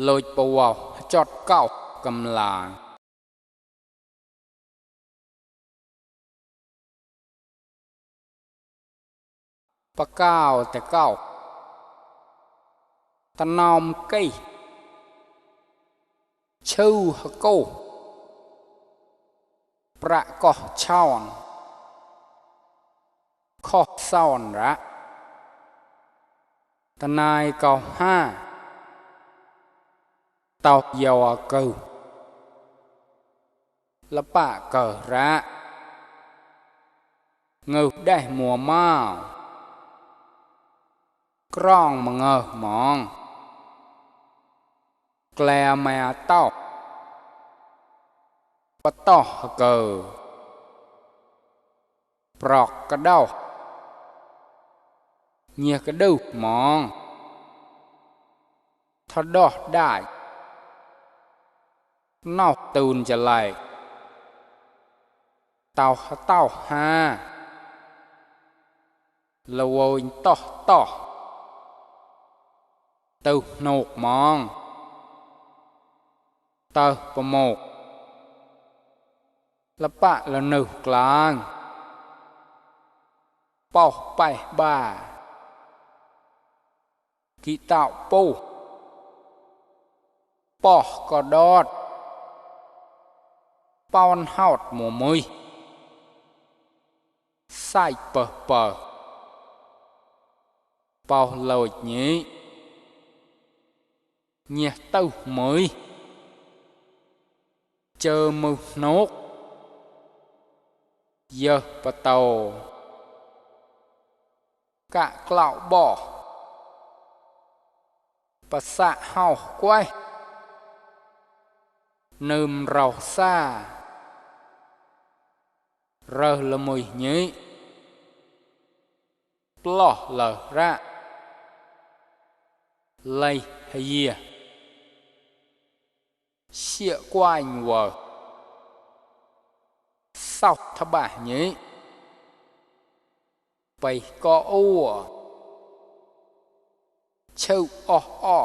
ลอยปวาวจอดเก้า กำลาปะเก้าแต่เก้าตะนอมไก่ชื่อฮะโกประกอบช่อนข้อซ่อนระตะนายเก้าห้าเต่าเยาวเกือละปะเกิดระเงือได้มัวม้ากล้องมังมองแกลแมเต้าปะต่อเกิดปลอกกระเด้าเงียกระดูมองทอดอได้นอกตูนจะไหลเต่าเต้าหาละโวยต่อตูโนกมองเตอประโมกละปะละหนึ่งกลางเป่าไปบ้ากีเต่าปูปอกกอดอดเป้าหอดหมูมือใส่เป่อเป่าลอยนี้เงียเต้ามือเจอมือนกเยอะปะเตากะกล่าวบ่อปะสะเห่าก้วยนืมเราซาเรอละมุยนี้ปลอละระเลยเฮียเชี่ยกวายวัวเศร้าทบะนี้ไปก็อ้วเชื่ออ้อ